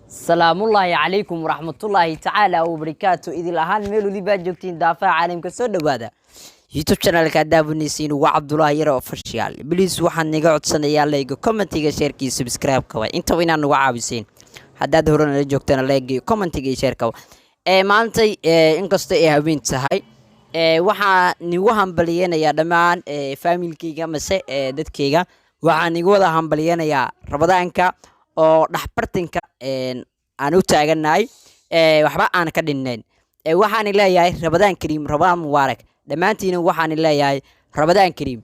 Salaamullaahi calaykum waraxmatullaahi tacaala wabarakaatu. Idil ahaan meel walibaa joogtiin daafaha caalamka, soo dhowaada YouTube channelka daawanaysiin, waa Cabdulaahi Yare Official. Please, waxaan niga codsanayaa like-ga, commentiga, share-kii, subscribe-ka wa intaba inaad nagu caawiseen. Haddaad hore nala joogtana, like-ga, commentiga iyo share-ka. Ee maantay, inkastoo ay haween tahay, waxaa nigu hambaliyeynayaa dhammaan familykeyga mase dadkeyga. Waxaan nigu wada hambaliyeynayaa Ramadaanka oo dhexbartinka aan u taagannahay, waxba aan ka dhinnayn. Waxaan leeyahay Ramadaan kariim, Ramadaan mubaarak dhammaantiina. Waxaan leeyahay Ramadaan kariim,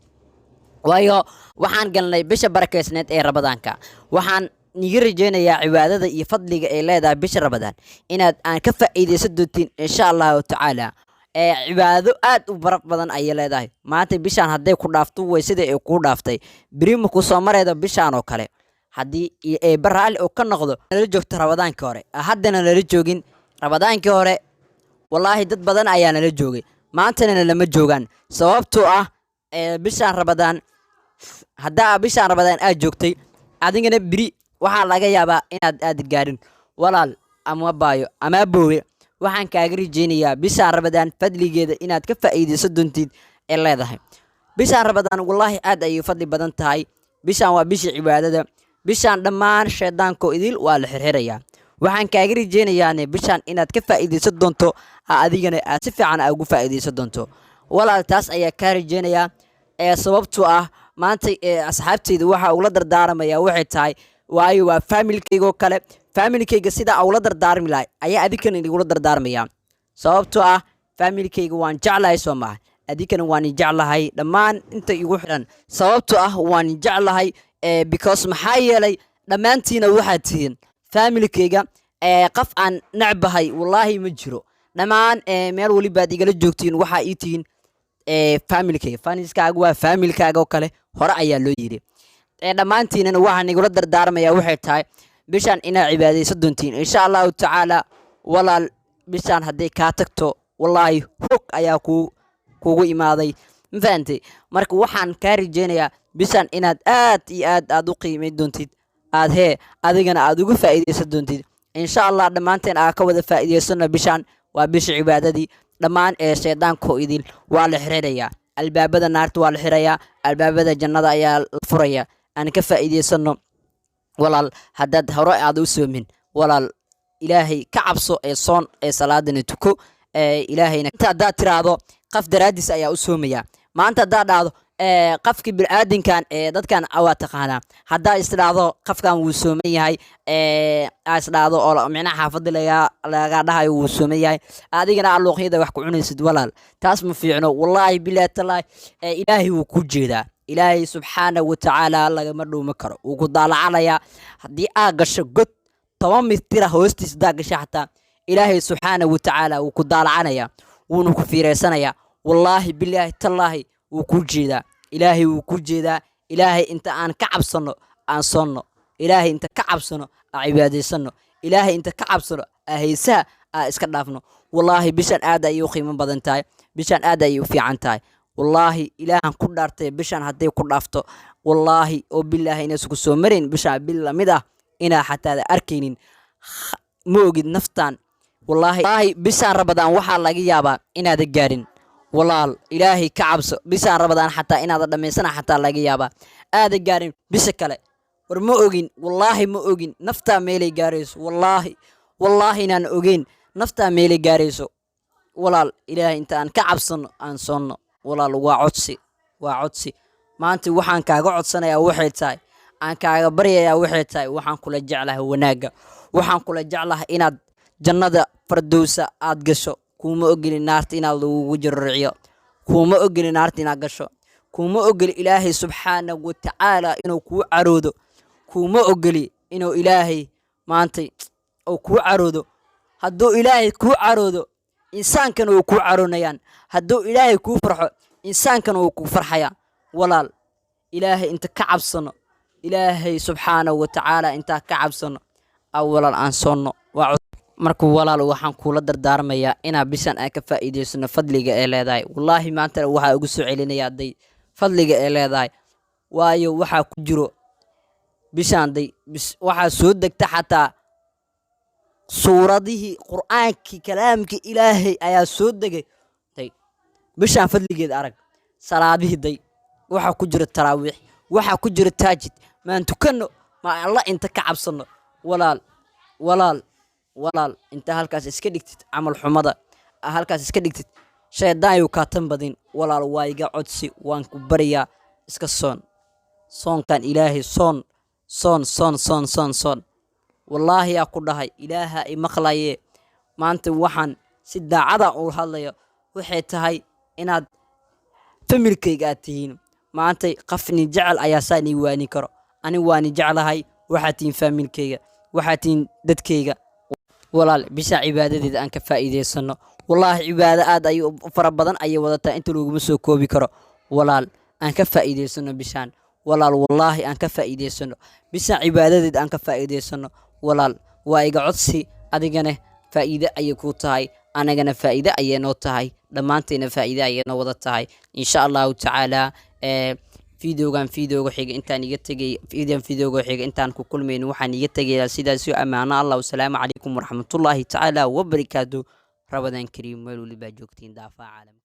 waayo waxaan galnay bisha barakeysneed ee Ramadaanka. Waxaan niga rajeynayaa cibaadada iyo fadliga ay leedahay bisha Ramadaan inaad aan ka faa'iidaysan doontiin, insha Allahu tacaala. Cibaado aad u baraq badan ayay leedahay. Maanta bishaan hadday ku dhaafto, way sida ay kuu dhaaftay, berima ku soo mareedo bishaan oo kale. Haddii eebba raalli oo ka noqdo, nala joogto Ramadaankii hore, haddana nala joogin Ramadaankii hore. Wallaahi, dad badan ayaa nala joogay, maantana lama joogaan, sababtoo ah bishaan Ramadaan, haddaa bishaan Ramadaan aad joogtay, adigana beri waxaa laga yaabaa inaad aad gaarin. Walaal ama baayo ama aboowe, waxaan kaaga rajeynayaa bishaan Ramadaan fadligeeda inaad ka faa'iidaysan doontid ee leedahay bishaan Ramadaan. Wallaahi, aad ayay fadli badan tahay bishaan. Waa bishii cibaadada. Bishaan dhammaan shaydaanko idil waa la xirxirayaa. Waxaan kaaga rajeynayaane bishaan inaad ka faa'iidaysan doonto, adigana aad si fiican aa ugu faa'iidaysan doonto. Walaal, taas ayaa kaa rajeynayaa, sababtoo ah maanta asxaabteyda waxa ugula dardaaramayaa waxay tahay, waayo waa familykeyga oo kale. Familykeyga sidaa ugula dardaarmi lahay ayaa adinkana igula dardaarmaya, sababtoo ah familykeyga waan jeclahay, soo maha? Adinkana waan jeclahay, dhammaan inta igu xidhan, sababtoo ah waan jeclahay, because maxaa yeelay dhammaantiina waxaad tihiin familykeyga. Qof aan necbahay wallaahi ma jiro. Dhammaan meel walibaad igala joogtiin, waxaa ii tihiin familykeyga. Fanskaaga waa familykaaga oo kale, hore ayaa loo yidhi. Dhammaantiinana waxaan igula dardaarmayaa waxay tahay bishaan inaad cibaadaysan doontiin, insha Allahu tacaala. Walaal, bishaan hadday kaa tagto, wallaahi hog ayaa kugu imaaday. Ma fahantay? Marka waxaan kaa rajeynayaa bishaan inaad aad iyo aad aad u qiimayn doontid, aad hee adigana aad uga faa'iidaysan doontid, insha Allah. Dhammaanteen aa ka wada faa'iidaysano. Bishaan waa bisha cibaadadii. Dhammaan shaydaanko idil waa la xirirayaa, albaabada naarta waa la xirayaa, albaabada jannada ayaa la furaya. Aan ka faa'iidaysano. Walaal, haddaad hore aad u soomin, walaal, Ilaahay ka cabso ee soon ee salaadana tuko. Ilaahayna inta haddaad tiraahdo qof daraaddiis ayaa u soomaya, maanta haddaad dhahdo qofkii bini'aadinkan dadkan waa taqaanaa, haddaa isdhaahdo qofkan wuu sooman yahay, aa isdhaahdo oo micnaha xaafadda laga dhahayo wuu sooman yahay, adigana aad luuqyada wax ku cunaysid, walaal, taas ma fiicno. Wallaahi, bilaahi, tallaahi, Ilaahay wuu ku jeedaa. Ilaahay subxaana wa tacaala lagama dhuumi karo, wuu ku daalacanayaa. Haddii aad gasho god 10 mitira hoostiis haddaa gasho xataa, Ilaahay subxaana wa tacaala wuu ku daalacanayaa, wuuna ku fiireysanayaa. Wallaahi, bilaahi, tallaahi, wuu ku jeedaa. Ilaahay wuu ku jeedaa. Ilaahay inta aan ka cabsano aan soonno. Ilaahay inta ka cabsano aan cibaadaysano. Ilaahay inta ka cabsano aan heesaha aan iska dhaafno. Wallaahi, bishan aad ayay u qiimo badan tahay. Bishan aad ayay u fiican tahay. Wallaahi, Ilaahan ku dhaartay, bishan hadday ku dhaafto, wallaahi oo bilaahi inaysan ku soo marayn bishaan bil lamid ah, inaa xataa arkaynin. Ma ogid naftan. Wallaahi, bishaan Ramadaan waxaa laga yaabaa inaada gaarin. Walaal, Ilaahay ka cabso. Bishaan Ramadaan xataa inaada dhammaysana xataa laga yaabaa aada gaarin bisha kale. War ma ogin, wallaahi ma ogin naftaa meelay gaarayso. Wallaahi, wallaahi inaan ogeyn naftaa meelay gaarayso. Walaal, Ilaahay inta aan ka cabsano aan soonno. Walaal, waa codsi, waa codsi. Maanta waxaan kaaga codsanayaa waxay tahay, aan kaaga baryayaa waxay tahay, waxaan kula jeclahay wanaagga, waxaan kula jeclahay inaad jannada fardowsa aad gasho. Kuuma ogeli naarta inaad lagugu jarriciyo, kuuma ogeli naarta inaad gasho, kuuma ogeli Ilaahay subxaanahu wa tacaala inuu kuu caroodo, kuuma ogeli inuu Ilaahay maantay uu kuu caroodo. Hadduu Ilaahay kuu caroodo, insaankana wuu kuu caroonayaan. Hadduu Ilaahay kuu farxo, insaankana wuu kuu farxayaa. Walaal, Ilaahay inta ka cabsano, Ilaahay subxaanahu wa tacaala intaa ka cabsano a, walaal, aan soonno. Waa marka, walaal, waxaan kuula dardaarmayaa inaa bishan aan ka faa'iidaysano fadliga ee leedahay. Wallaahi, maantana waxaa ugu soo celinayaa day fadliga ee leedahay, waayo waxaa ku jiro bishaan day waxaa soo degta xataa. Suuradihii Qur'aankii, kalaamkii Ilaahay ayaa soo degay. Day bishaan fadligeed arag, salaadihii day, waxaa ku jira taraawiix, waxaa ku jira taajid. Maan tukanno? Ma Alla inta ka cabsanno? Walaal, walaal, walaal, inta halkaas iska dhigtid camal xumada, halkaas iska dhigtid, shaydaan yuu kaatan badin. Walaal, waa iga codsi, waan ku baryaa, iska soon soonkan Ilaahay. Soon, soon, soon, soon, soon, soon. Wallaahi yaa ku dhahay, Ilaaha i maqlaye, maanta waxaan si daacada u hadlayo waxay tahay inaad familkayga aad tihiin. Maantay qafni jecel ayaa saan ii waani karo. Ani waani jeclahay, waxaad tihiin familkayga, waxaad tihiin dadkayga. Walaal, bisha cibaadadeeda aan ka faa'iidaysano. Wallaahi cibaado aad ay u fara badan ayay wadataa, inta laguma soo koobi karo. Walaal, aan ka faa'iidaysano bishaan. Walaal, wallaahi aan ka faa'iidaysano bishaan, cibaadadeed aan ka faa'iidaysano. Walaal, waa iga codsi, adigana faa'iide ayay kuu tahay, anagana faa'iide ayay noo tahay, dhammaantayna faa'iide ayay noo wada tahay, insha Allahu tacaala. Videogan videoga xiga intaan iga tegay, videogan videoga xiga intaan ku kulmayno, waxaan iga tegayaa sidaas iyo ammaano Allah. Wasalaamu calaykum waraxmatullaahi tacaala wabarakaatu. Ramadaan kariim meel walibaa joogtiin daafaha caalamka.